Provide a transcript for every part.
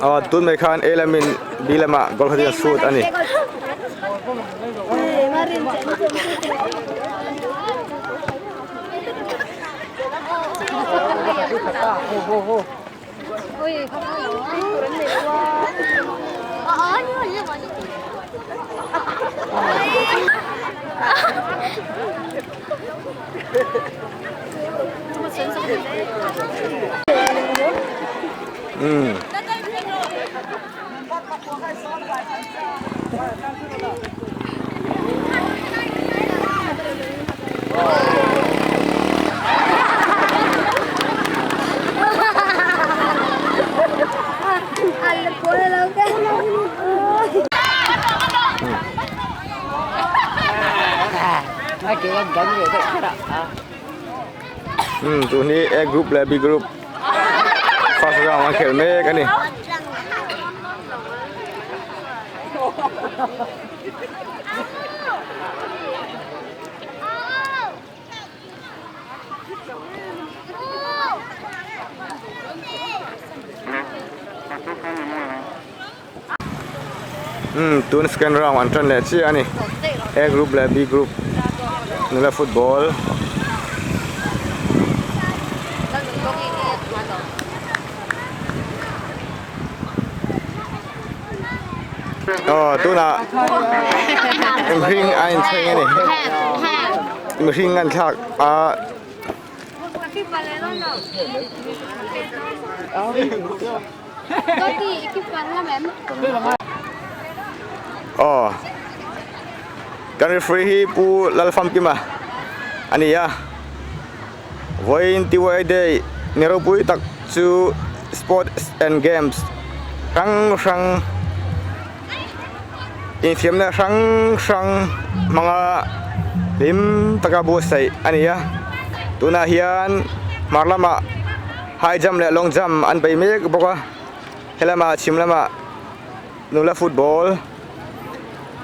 Aw tun mai khan A lamin B lamah goal khat in a shoot a ni. Umm. Umm tun hi A group leh B group first round an khelh mek a ni. Umm tun second round an tan leh chiah a ni A group leh B group nula football aw tunah mihring a inthleng a ni mihring an thlak a. Aw kan referee hi Pu Lalfamkima a ni a vawiin TYA day ni ropui tak chu sports and games hrang hrang infiamna hrang hrang hmanga hlim taka buatsaih a ni a tunah hian hmar lamah high jump leh long jump an bei mek bawk a helamah chhim lamah nula football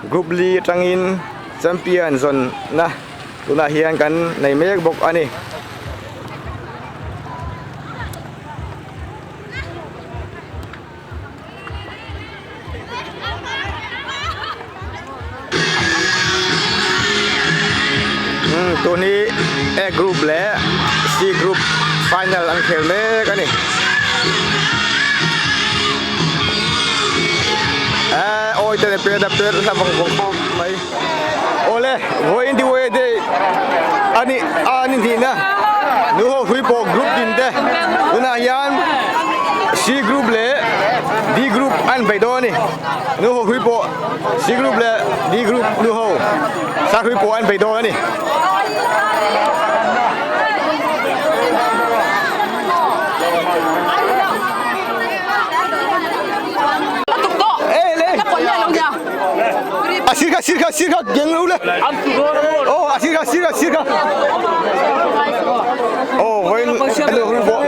group li atangin champion zawn na tunah hian kan nei mek bawk a ni. Tun hi A group leh C group final an khel mek a ni. Awi te per a per hla vawng vawng khawp mai. Awle vawiin ti vawi te ani a ni hnihna nu ho hrui pawh group din te tunah hian C group leh D group an bei dawn a ni nu ho hrui pawh C group leh D group nu ho sa hrui pawh an bei dawn a ni. A sir kha sir kha sir kha geng lo le oh a sir kha sir kha sir kha oh vawiin a nu hun pawh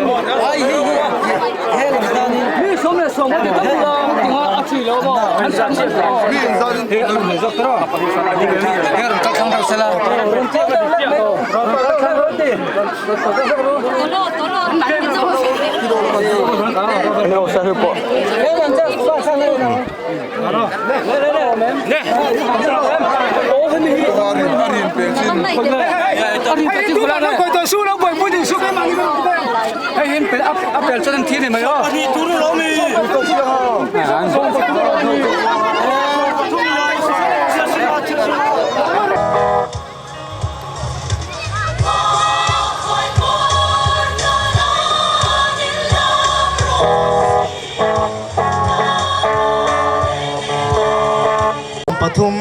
Pathum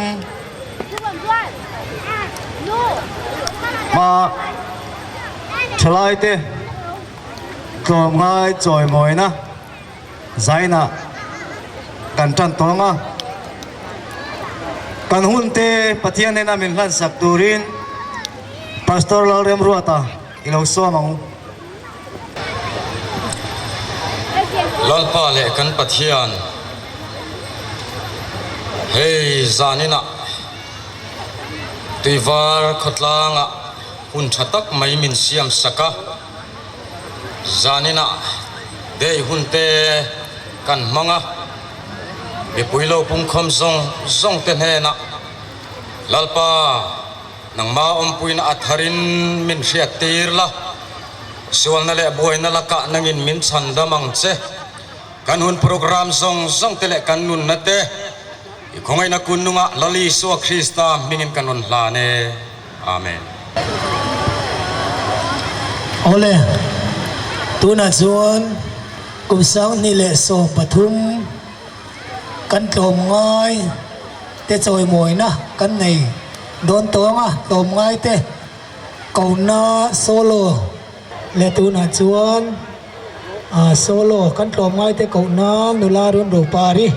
hma thalaite tlawmngai chawimawina zainah kan tan tawng a, kan hunte Pathian hnena min hlansak turin Pastor Lalremruata i lo sawm ang u. Lalpa leh kan Pathian, hei zaninah Tuivar khawtlangah hun tha tak mai min siam sak a, zaninah. Day hun te kan hmang a, mipui lo pungkhawm zawng zawng te hnenah Lalpa nangma awmpuina a tharin min hriat tir la, sualna leh buaina lakah nangin min chhan dam ang che. Kan hun program zawng zawng te leh kan nunna te i khawngaihna kun nungah Lal Isua Krista hmingin kan rawn hlan e. Amen. Awle, tunah chuan kum 2013 kan tlawm ngai te chawimawina kan nei dawn tawng a, tlawm ngai te kohna solo leh tunah chuan solo kan tlawm ngai te kohna nula run ropari.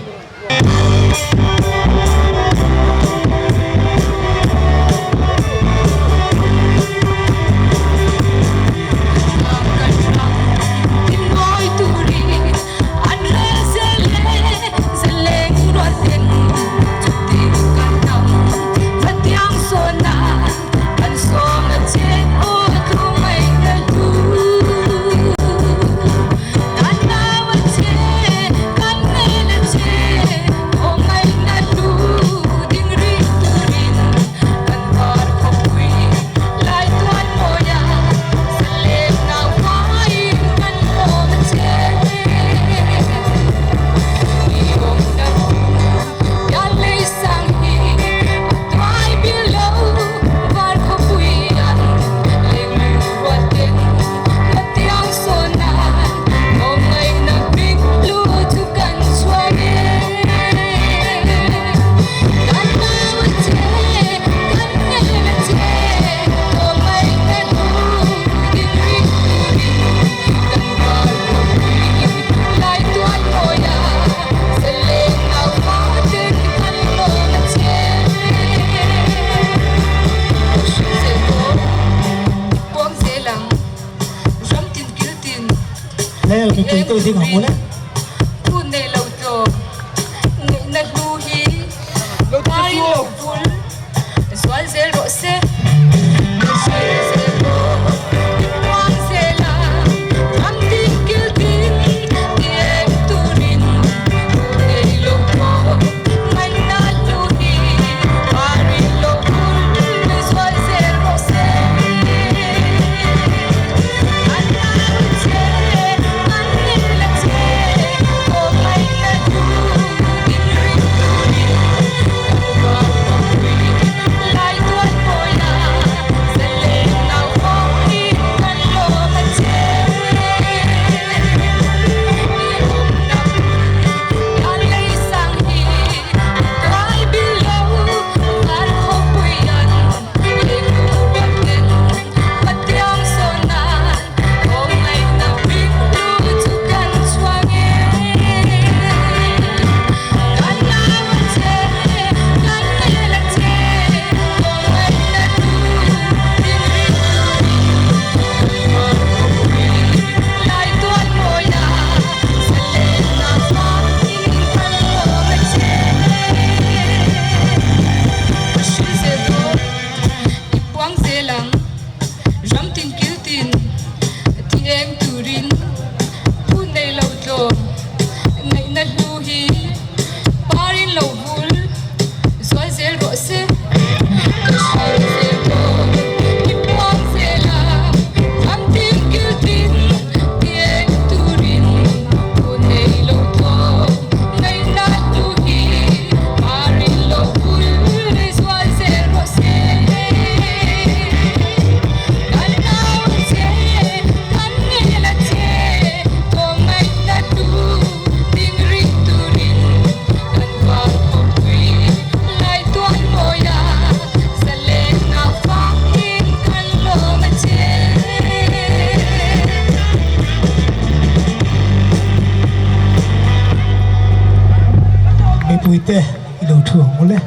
Mipuite i lo thu ang ule.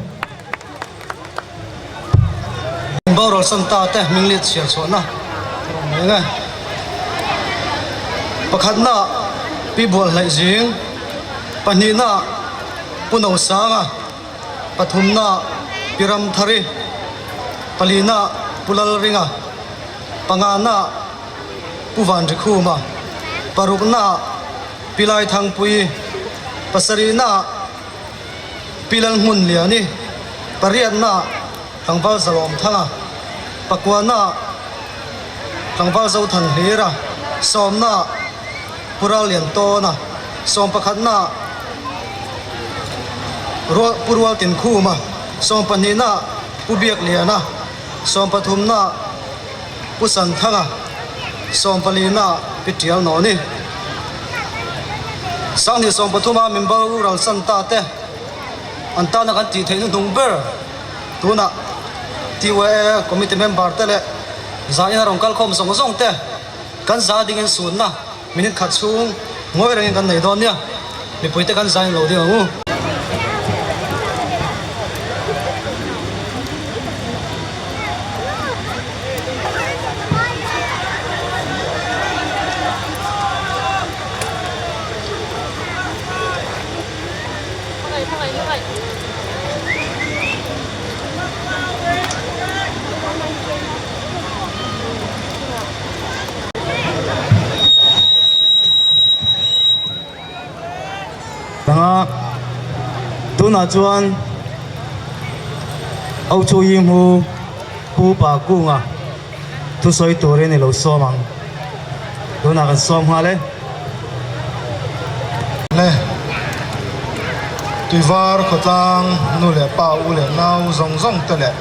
Boral Santa te hming let chhiar chhuahna a rawn nei nge. Pakhatna Pi Bualhleih Zing, pahnihna Pu Nosanga, pathumna Pi Ramthari, palina Pu Lalringa, pangana Pu Vanrikhuma, parukna. Pi Laithangpuii, pasarihnaah Pi Lalhmunliani, pariatnaah Tlangval Zalawmthanga, pakuanaah Tlangval Zothanhlira, sawmnaah Pu Ralliantawna, sawmpakhatnaah Pu Rualtinkhuma, sawmpahnihnaah Pu Biakliana, sawmpathumnaah Pu Santhanga, sawmpalinaah Pi Tialnawni. Sanghnih sawmpathuma min boral san ta te an tana kan tih theih hnuhnung ber tunah TYA committee member te leh zanin a rawn kal khawm zawng zawng te kan za dingin sunna minute khat chhung ngawi rengin kan nei dawn nia mipui te kan zain lo ding ang u. Tanga tunah chuan Au Chu Ying Hu Pu Pa Kunga thusawi turin i lo sawm ang. Tunah kan sawm nghal e. Le Tuivar khawtlang nu leh pa u leh nau zawng zawng te leh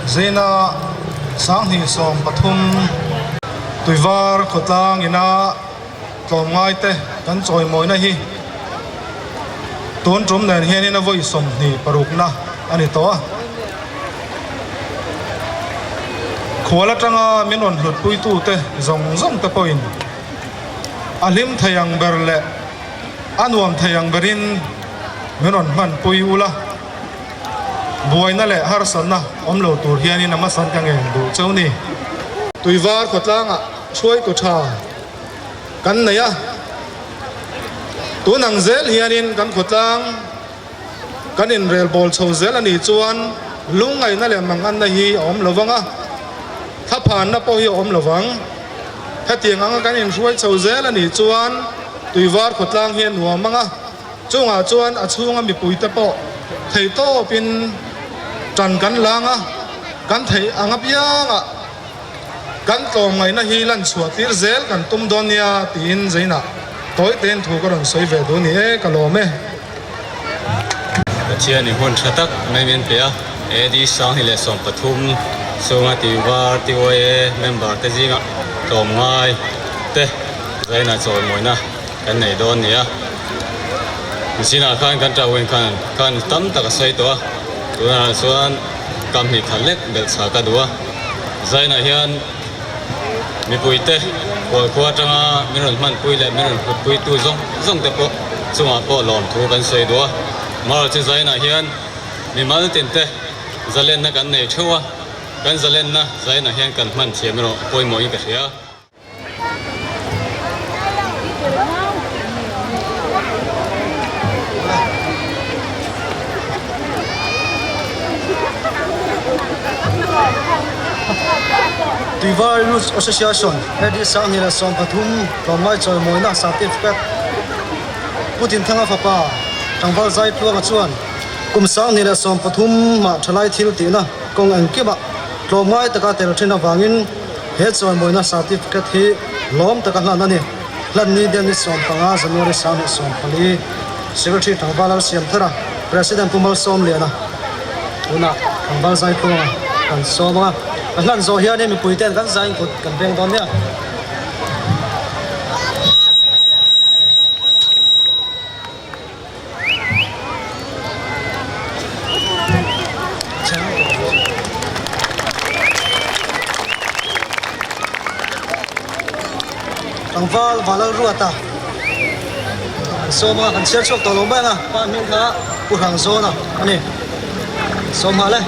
Zeina 2013 Tuivar khawtlang ina tlawmngai te kan chawimawina hi tun tum nen hianin a vawi 26na a ni tawh a. Khual atanga min rawn hlutpuitu te zawng zawng te pawhin a hlim thei ang ber leh a nuam thei ang berin min rawn hmanpui ula, buaina leh harsatna awm lo tur hianin a hmasan ka ngen duh cheu ni. Tuivar khawtlangah hruaitu tha kan nei a, tun ang zel hianin kan khawtlang kan inrelbawl chho zel a nih chuan lungngaihna leh manganna hi a awm lo vang a, thlaphanna pawh hi a awm lo vang. Hetiang anga kan inhruai chho zel a nih chuan Tuivar khawtlang hi a nuam ang a, chungah chuan a chhunga mipuite pawh theihtawpin tan kan lang a, kan theih ang apiangah kan tlawmngaihna hi lan chhuah tir zel kan tum dawn nia tiin Zainah tawi tein thu ka rawn sawi ve duh ni e, ka lawm e. Pathian i hmun tha tak mai min pe a, AD 2013 chhunga Tuivar TYA member te zingah tlawmngai te Zainah chawimawina kan nei dawn ni a. Nichinah khan kan tawin khan khan tam tak a sawi tawh a, tunah chuan kam hnih khat lek belh chhah ka duh a. Zainah hian mipuite khualkhua atanga min rawn hmanpui leh min rawn hlutpuitu zawng zawng te pawh chungah pawh lawmthu kan sawi duh a. Amaherawhchu Zainah hian mimal tinte zalenna kan nei theuh a, kan zalenna Zainah hian kan hman thiam erawh pawimawhin ka hria. Tuivar Youth Association AD 2013 tlawmngai chawimawina certificate Pu Tinthanga fapa Tlangval Zaitluanga chuan kum 2013 mah thalai thil tihna kawng engkimah tlawmngai taka tel thin avangin He chawimawina certificate hi lawm taka hlan a ni. Hlan ni den ni 15 January 2014 Secretary Tlangval Lalsiamthara, President Pu Malsawmliana tunah Tlangval Zaitluanga kan sawm ang a. A hlan zawh hianin mipui ten kan zain kut kan veng dawn nia. Tlangval Valal Ruata an sawm a, an chhiar chhuak tawh lo mai ang a, pa hming kha Pu Hrangzawna a ni. Sawm nghal e.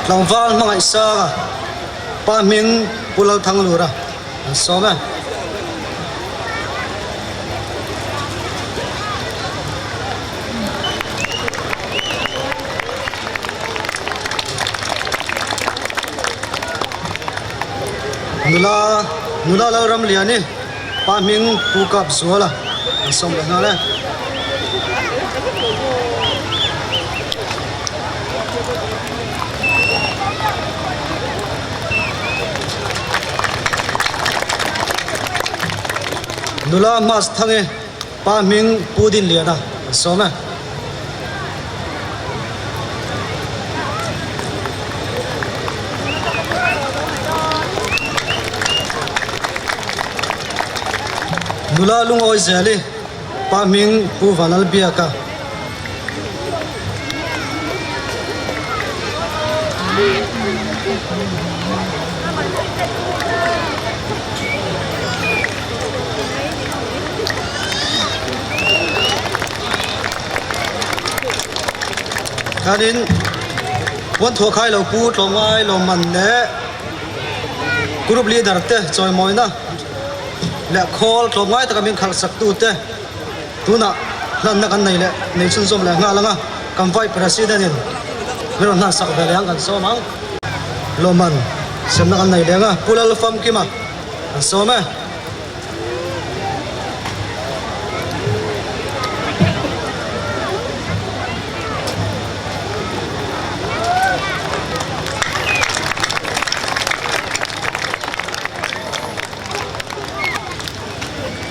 Tlangval hmangaih sanga pa hming Pu Lalthanglura an sawm e. Nula nula Lalramliani pa hming Pu Kapzuala an sawm leh nghal e. Nula Mas Thangi pa hming Pu Dinliana an sawm e. Nula Lungawi Zeli Pa hming Pu Vanlalbiaka. Khanin puan thuah khai lo pu tlawmngai lawmman leh group leader te chawimawina leh khawl tlawmngai taka min khalh sak tute tunah hlanna kan nei leh nei chhunzawm leh nghal ang a, kan Vice President in min rawn hlan sak ve leh ang kan sawm ang. Lawmman semna kan nei leh ang a, Pu Lalfamkima kan sawm e.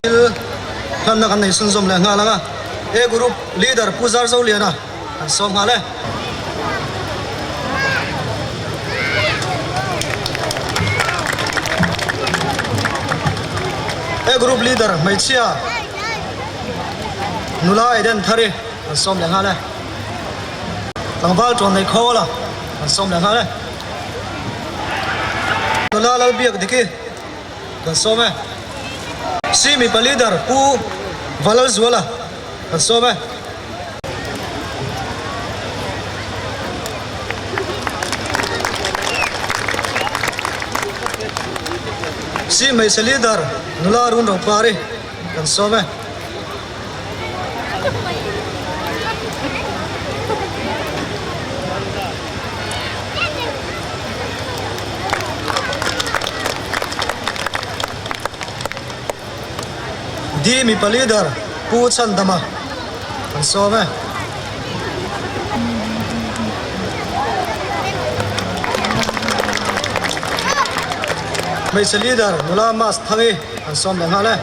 Thil hlanna kan nei sunzawm leh nghal ang a, A Group Leader Pu Zarzoliana kan sawm nghal e. A Group Leader hmeichhia nula Eden Thari kan sawm leh nghal e. Tlangval Tuannei Khawla kan sawm leh nghal e. Nula Lalbiak Diki kan sawm e. Si mipa leader Pu Valalzuala kan sawm e. Si hmeichhe leader Nula Run Ropari kan sawm e. Di mipa leader Pu Chhandama kan sawm e. Hmeichhe leader nula Mas Thangi kan sawm leh nghal e.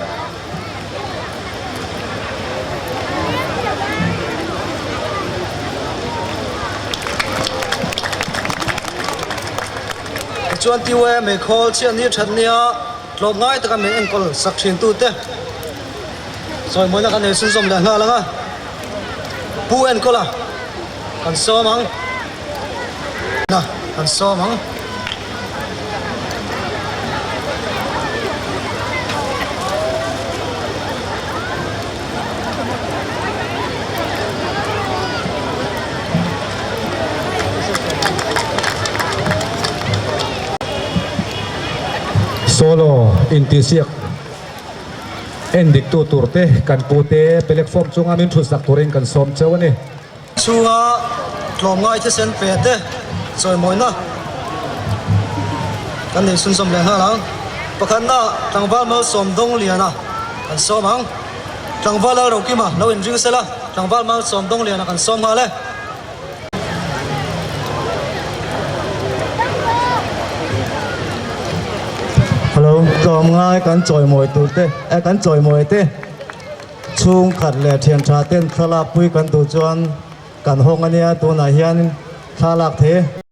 Tichuan TYA Meikhawl chhiat ni that nia tlawm ngai taka min enkawl sak thin tute sawimawina kan ei chhunzawm leh nghal ang a, Pu Enkawla kan sawm ang. Kan sawm ang. Solo intihsiak en diktu turte kan pute platform chunga min thutsak turin kan sawm cheu a ni. Chhunga tlawmngai thisen pe te chawimawina kan nei chhunzawm leh nghal ang. Pakhatna tlangval Malsawm Dawngliana kan sawm ang. Tlangval Lalrokima lo inring sela, tlangval Malsawm Dawngliana kan sawm nghal e. Hello, tlawmngai kan chawimawi tur te, eh kan chawimawi te. Chhungkhat leh thian tha ten thlalak pui kan duh chuan kan hawng a nia, tunah hian thlalak thei e.